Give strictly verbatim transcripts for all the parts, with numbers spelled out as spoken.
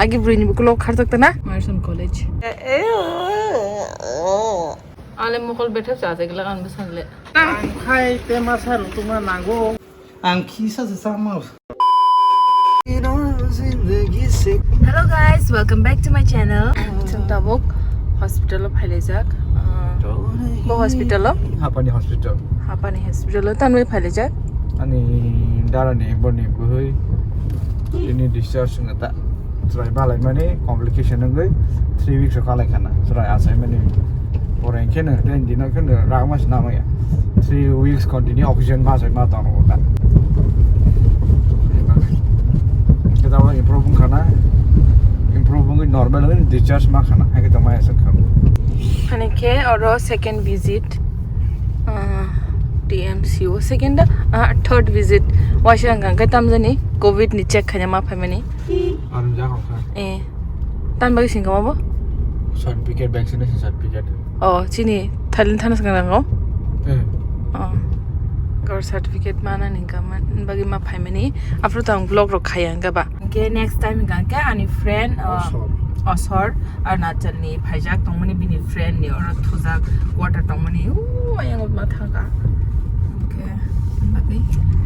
Agi bwrwini bukulo kharjak tana. Marson College. Ale mokol bethep cha se glak ang bwsang le. Ang khai te masa rutuma nango. Ang khisa se sama. Hello guys, welcome back to my channel. Chwng tabuk hospital o phailajak. Ah, bo hospital o? Hapani hospital. Hapani hospital o tanwi phailajak. Ani dara ni boni bwhwi ini discharge wngkha ta. Chwrai balai mani complication wngwi three weeks o kalai khana. Chwrai achai mani pore khe no den dino khe no ragma se namaya. Three weeks continue oxygen ma sai ma tongro ta. Khe ta improve wngkha na. Improve wngwi normal wngwi discharge ma khana. Hai khe tongma ya se kham. Hani khe oro second visit. Ah, T M C o second, ah, third visit. Waisa hwnkha khe tamjani covid ni check khaina ma phaimani. Arwng jak hokha. Eh. Tan bagwi singkha ma bo? Certificate, vaccination certificate. Oh, chini thalin thana swkang nango? Eh. Oh. Gor certificate mana ni hwnkha man bagwi ma phaimani. After tang vlog rok khaya hwnkha ba. Hwnkhe next time hwnkha khe ani friend, uh, Osor. Osor, Arunachal ni phaijak tongmani bini friend ni oro thujak quarter tongmani. Ooh, ayang ma thangkha. Hwnkhe bagwi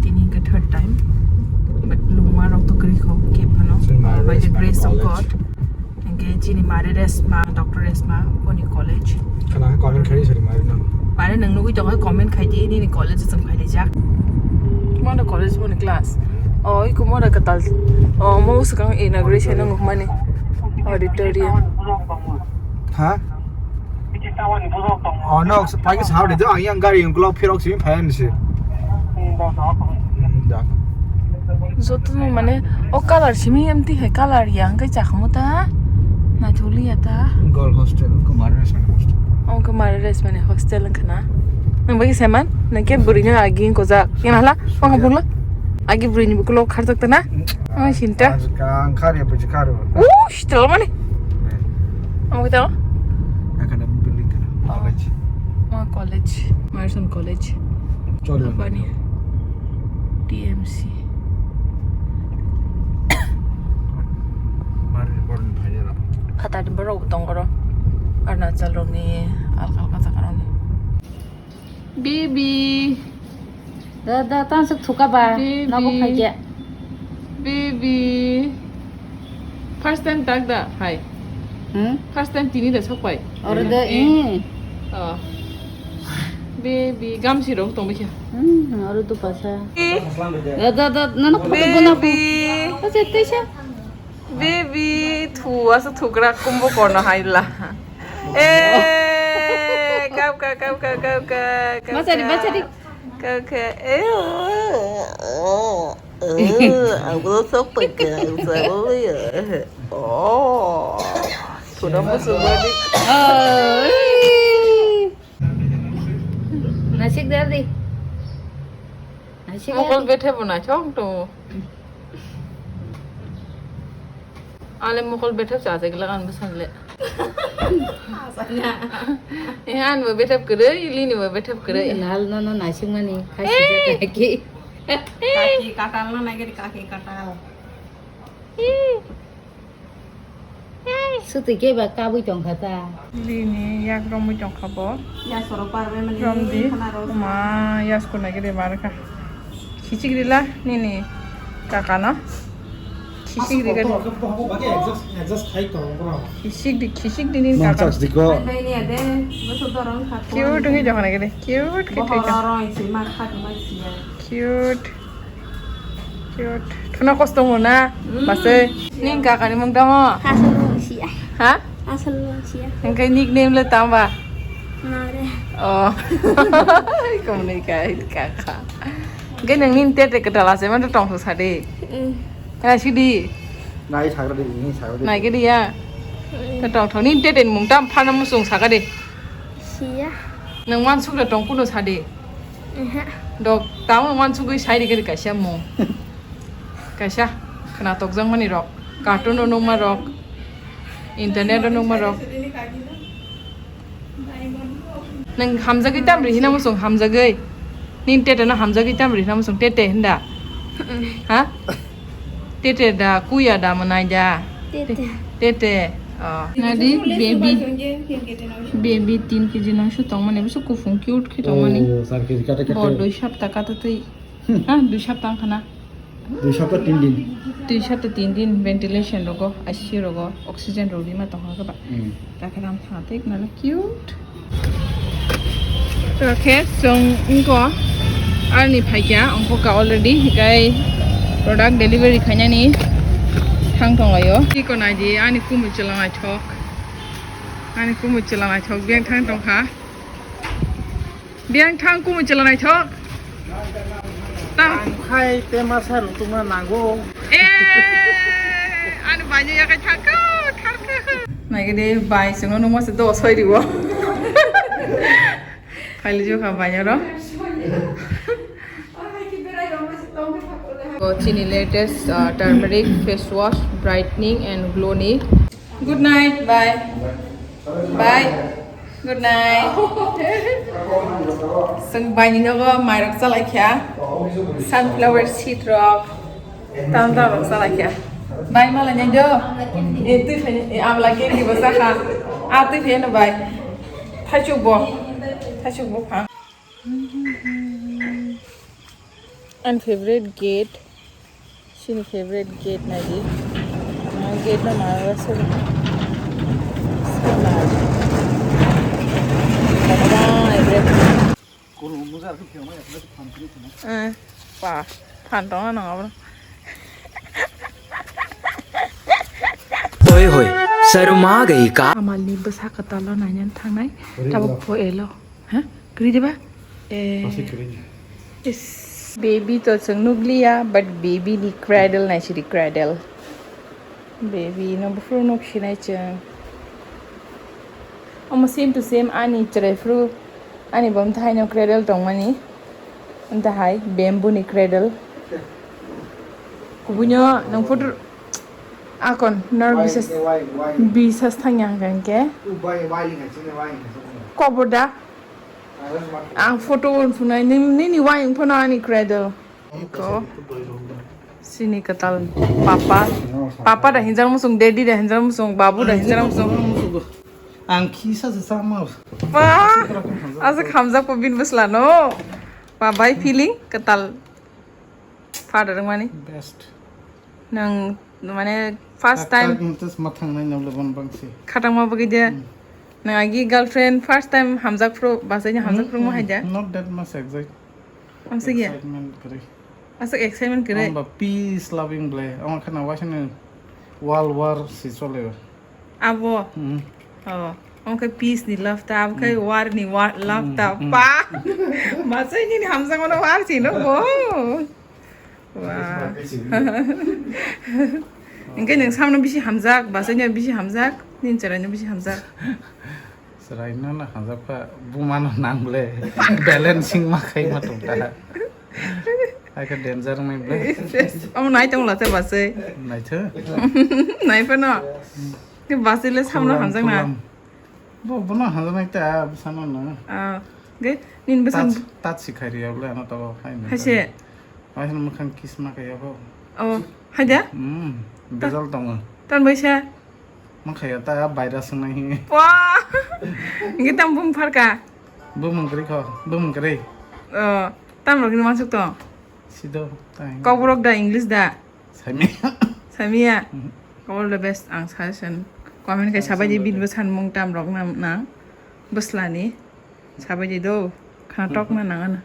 tini hwnkhe third time. But lungma rok to kwrwi kho khe phano. By the grace of God. Hwnkhe chini mare resma, doctor resma, boni college. Khana comment khai sari mare nang. Mare nang nugui tongo comment khai di, nini college chwng phai rijak. Mona college boni class. Oh, iku mona katal. Oh, mo swkang inauguration nang mani. Auditorium. Ha? Oh no, pagi sao de, ang yang gari yang glove phirok simi phai ani se. Hmm, da. Joto no mane o color simi em ti hai color yang kai chakmo ta. Na thuli ya ta. Girl hostel, Kumar Resmani hostel. Oh, Kumar Resmani hostel khana. Nang bagi seman, nang ke buri nang agi ko ja. Yang hala, wang bula. Agi buri ni bukulo kharjak ta na. Oh, sinta. Ang khari buji khari. Uh, sitel mani. Amo kita? Academic building kana. Oh. College. Ma college. Marson College. Choli. Apa ni? T M C. Mari born phai ra. Phatar borok tong oro. Arunachal rokni alka alka jaga rokni. Baby. Da, da, tansuk thuka ba. Baby. Nogo phaikya. Baby. First time tak da, hai. Hmm? First time tini da sok pai. Oro da, eh. Oh. Baby, gamsi rok tong bikha. Hmm, oro tu pasa. Eh. Da, da, da, nana kutu bona. Baby. Asa tesa. Baby, thu asa thugra kumbo kono haila. Eh, kap ka, kap ka, kap ka, kap ka. Bachari, bachari. Kap ka. Eh, eh, eh, aku sok peka, aku sok ya. Oh. Thuna musu badi. Oh. Nasik dari. Nasik. Mokol dari. Bethe bo na chong to. Ale mokol bethep cha se glak ang bwsang le. Eh, an bo bethep kwrwi, lini bo bethep kwrwi. Nal no no naising mani. Hey! Hai sijak ki. Kaki katal no nai gari kaki katal. Hey! Hey! Suti ke ba kabui tong kha ta. Lini yak romwi tong kha bo. Ya soro parwe mani. Romdi. Khana ro. Ma yas ko nai gari mar kha. Khichik rila nini kaka no. Khichik ri gari. Khichik di, khichik di nini kaka. Cute wngwi jokna gari. Cute khe thwi jokna. Cute. Cute. Thuna kosto mo na? Mm. Masai. Nini kaka ni mung tamo? Asal mung siya. Ha? Asal mung siya. Engkai nickname le tamba? Mare. Oh. Komni kai kaka. Hwnkhe nwng nini tete kwtal ase mantha tongthok sa di. Mm. Kana sidi? Nai sagra di, ini sagra di. Nai gidi ya. Mm. Tongthok nini tete ni mung tam phano musung saka di. Siya. Nwng wansuk da tong kuno sa di. Ehe. Dok tamo wansugwi sai di gidi kaisa mung. Kaisa khwnatok jakmani rok. Cartoon o nukma rok. Internet o nukma rok. Nwng hamjagwi tam rihina musung hamjagwi. Nini tete no hamjagwi tam rihina musung tete hinda. Ha? Tete da kuya da mwnai da. Tete. Tete. Oh. Nadi baby. Baby tin kg nangsu tongmani, busu kufung cute khe tongmani. Oh, sar kg kata kata. Bo dui sapta kata tei. Hmm. Ha, dui sapta wngkha na. Dui sapta tin din. Dui sapta tin din ventilation rogo, I C U rogo, oxygen rogwi ma tongkha ba. Hmm. Takhe ram thang tei nalo cute. Takhe song wngko arni phaikya wngkha already, hikai product delivery khainani thang tonglaio. Tiko naidi ani kumui chwla naithok. Ani kumui chwla naithok biyang thang tongkha. Biyang thang kumui chwla naithok. Tam. Ang khai te masa rutungna nango. Eh, ani bainyo yakai thangkha, thangkha. Naigede bai sungno nungma se do soi dibo. Phaili jokha bainyo ro. Go chini latest, uh, turmeric face wash, brightening and glow ni. Good night, bye. Bye. Good night. Seng baini nogo mairok chalai kha. Sunflower seed rok. Tam tam rok chalai kha. Bye malai nai do. E twi phai, e amla candy bo chakha. A twi phai no bye. Thaichuk bo. Thaichuk bo pha. Ani favorite gate. Chini favorite gate naidi. Ang gate no ma rasa. Eh, pa, phan tong ano abro. Oi hoi, sarma gai ka. Amal ni bwsa kwtal o nainani thangnai. Tabuk po elo. Ha? Kwrwi diba? Eh. Plastic kwrwi. Is. Baby to chwng nukliya, but baby ni cradle nai sidi cradle. Baby no buphuru nuk sinai chwng. Omo same to same ani chwrai phuru ani bo mthaino cradle tongmani. Mtahai bamboo ni cradle. Kubuino nang photo akon nor bisas bisas thangya hangkhe. Kobor da. Ang photo unsuknai, nini wayung phano ani cradle. Iko. Sini kwtal papa. Papa da hinjak musung, daddy da hinjak musung, babu da hinjak musung. Ang khisa se sama. Wah, asa khamjak po bin bwsla no. Babai feeling kwtal. Father wngmani. Best. Nang mane first time. Mathang nai nabla ban bangsi. Khatangma bagwi de. Hmm. Nang agi girlfriend first time hamjak phru, basaini hamjak phru mo haida. Not that much exact. Amsi gya. Excitement kare. Aswk excitement kwrwi. Amba peace loving ble. Amo khana waisano world war si chole. Abo. Hmm. Oh. Amo khe peace ni love ta, abo khe war ni war love ta. Hmm. Pa. Masai ni hamjak mano war si no bo. Wah. Hwnkhe nwng samno bisi hamjak, basaino bisi hamjak, nini chwraino bisi hamjak. Chwraino no hamjak kha, bumano nang ble, balancing ma khai ma tong ta. Hai khe danger wngmai ble. Omo nai tong la se basai. Naitho. Nai phano. Khe basai le samno hamjak na. Bo, bono hamjaknai ta, bwsano no. Ah, ge, nini bwsano. Touch, touch sikhai rwya bole, ano to hai no. Haise. Hai no mwkhang kiss ma kaya bo. Oh, haida? Hmm, bejal tongo. Tan baisa? Ma khaya ta, virus wngnai hi. Wah! Nge tam bum pharka? Bumung kwrwi kho, bumung kwrwi. Oh, tam rok ni mansuk to? Sido, tai. Kokborok da, English da? Saimia. Saimia? Mhm. All the best, ang suggestion. Comment khe sabai di, bini bwsani mung tam rok na, na. Bwslani. Sabai di do. Khana tok na nang ano.